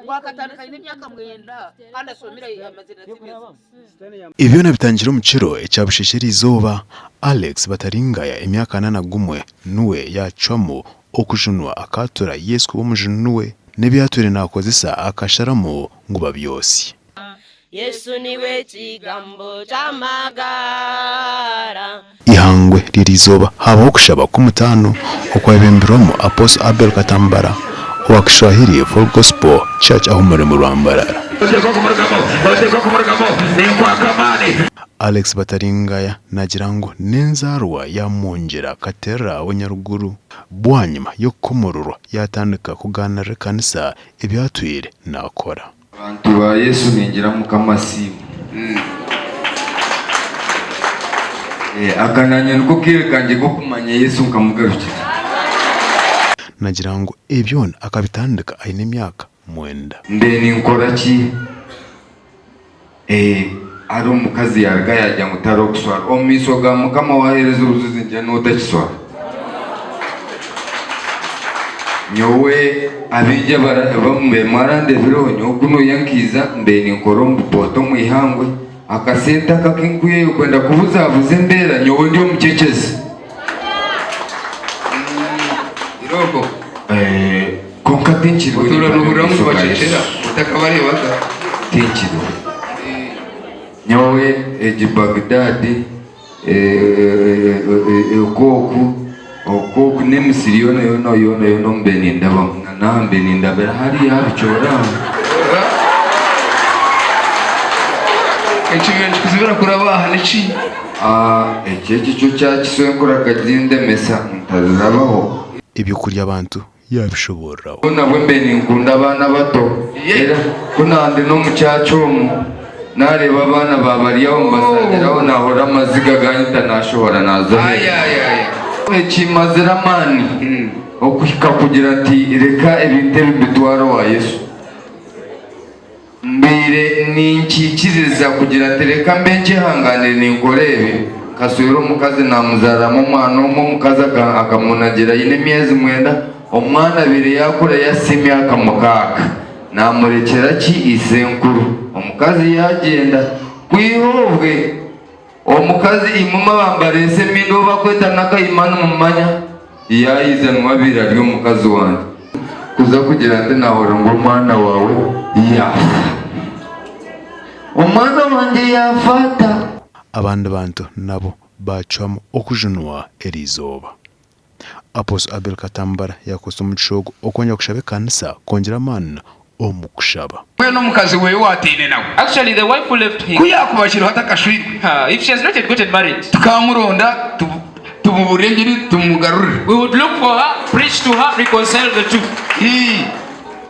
Ngu akatandika aine emyaka mwenda kandi ashomire amazire na siniya six. Ebi byona bitandikire omu kiro ekya busheesha eriizooba, Alex Bataringaya emyaka 41 niwe yaacwamu okujunwa akaatura Yesu kuba omujuni we n'ebi atwire naakozesa akasharamu ngu babyosye. Yesu niwe Kigambo ky'amagara. Eihangwe ry'eriizooba haabaho okushaba kw'omutaano okwebembirwemu Apostle Abel Katambara owa Kiswahili Full Gospel Church aha omurembo rwa Mbarara. Alex Bataringaya naagira ngu n'enzaarwa ya Mwongyera Katerera Bunyaruguru. Bwanyima y'okukomororwa yaatandika kugaanirira ekanisa ebi atwire naakora. Abantu ba Yesu ningira Mukama asiimwe. Aka nanye niko kaire kangye k'okumanya Yesu nkamugarukira. Nagira ngu ebi byona akabitandika aine emyaka mwenda. Mbe ninkora ki? Hariho omukazi yaruga yagira ngu tariho kuswara. Omu maisho ga Mukama waheereza obujuzi ningira niwe otakiswara. Nyowe abaingi abamwe mwarandebireho nyowe kunuya nkiiza mbaire ninkora omu bupoota omu ihangwe, akasente aka aku nkwihayo kwenda kubuzabuza embeera nyowe ndi omucecezi. Irooko. Kwonka tinkiriho Otuura nimpamya omu noohurira ngu maisho ga nibacecera Yesu. otakabareebaga. Tinkiriho. Nyowe egi Baghdad. Okwoku okwoku n'emisiri yoona yoona yoona yoona omu mbe nindabamu na n'aha mbe nindabira hariya aha bicoori aho. Ekibaire nikikuzibira kuraba aha niki? Eki eki kyo kyakiswenkura akagindemesa ntazirabaho. Ebyokurya abantu yaabishoboororaho. Ku nabwo mbe ninkunda abaana bato, era ku naandi n'omu kyakya omu, naareeba abaana ba bari aho nibazaanira aho naahurira amaziga ganyita naashohora naaza aheeru. Ekimmazire amaani okuhika kugira nti reka ebintu ebi mbitware owa Yesu. Mbaire ninkiikiriza kugira nti reka mbe nkyehangaanire ninkora ebi, nkaswera omukazi naamuzaariramu omwana omwe, omukazi akamunagira aine emyezi mwenda, omwana abaire yaakura yahitsya emyaka mukaaga, naamurekyera ki isenkuru, omukazi yaagyenda. Kwiha obwe omukazi imwe abambareese emindi ou barikweta Nakayima nimumumanya? Yaayiza niwe abaire ari omukazi wangye. Kuza kugira nti naahurira ngu omwana waawe yaafa. Omwana wangye yaafa ata? Abandi bantu nabo baacwamu okujunwa eri izooba. Apostle Abel Katambara yaakozesa omugisha ogu okwongyera kushaba ekanisa kwongyera amaani omu kushaba. Mbwenu omukazi we ou ataine nawe, Actually the wife who left him, ku yaakuba akiriho atakashweirwe, if she has not yet gotten married, tukamuronda, tumubuurire engiri, tumugarurire. We would look for her, preach to her, reconcile the two. Ii,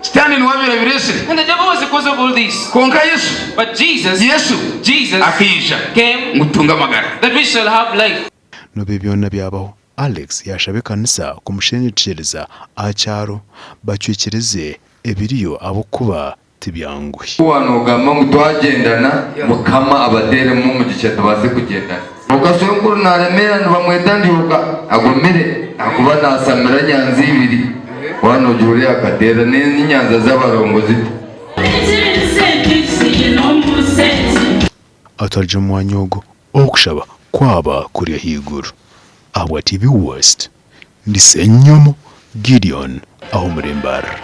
Sitaane niwe abaire abireetsire. And the devil was the cause of all this. Kwonka Yesu, But Jesus, Yesu Jesus akaija came ngu tutunge amagara. that we shall have life. N'obu ebi byona byabaho, Alex yaashaba ekanisa kumushendekyereza aha kyaro bacwekyereze ebiriyo ahabw'okuba tibyanguhi. Ku waanogamba ngu twagyendana, Mukama abateeremu omugisha tubaase kugyendana. Kwonka swenkuru naaremeera nibamweta Ndyoka agumire ahakuba naasamira nyanza ibiri. Waanogihurira akateera n'enyanza z'abarongo ziti. Atarugye omu mwanya ogwo, okushaba kwaba kuri ahaiguru. Ahabwa TV West, ndi Ssenyomo Gideon ah'omuri Mbarara.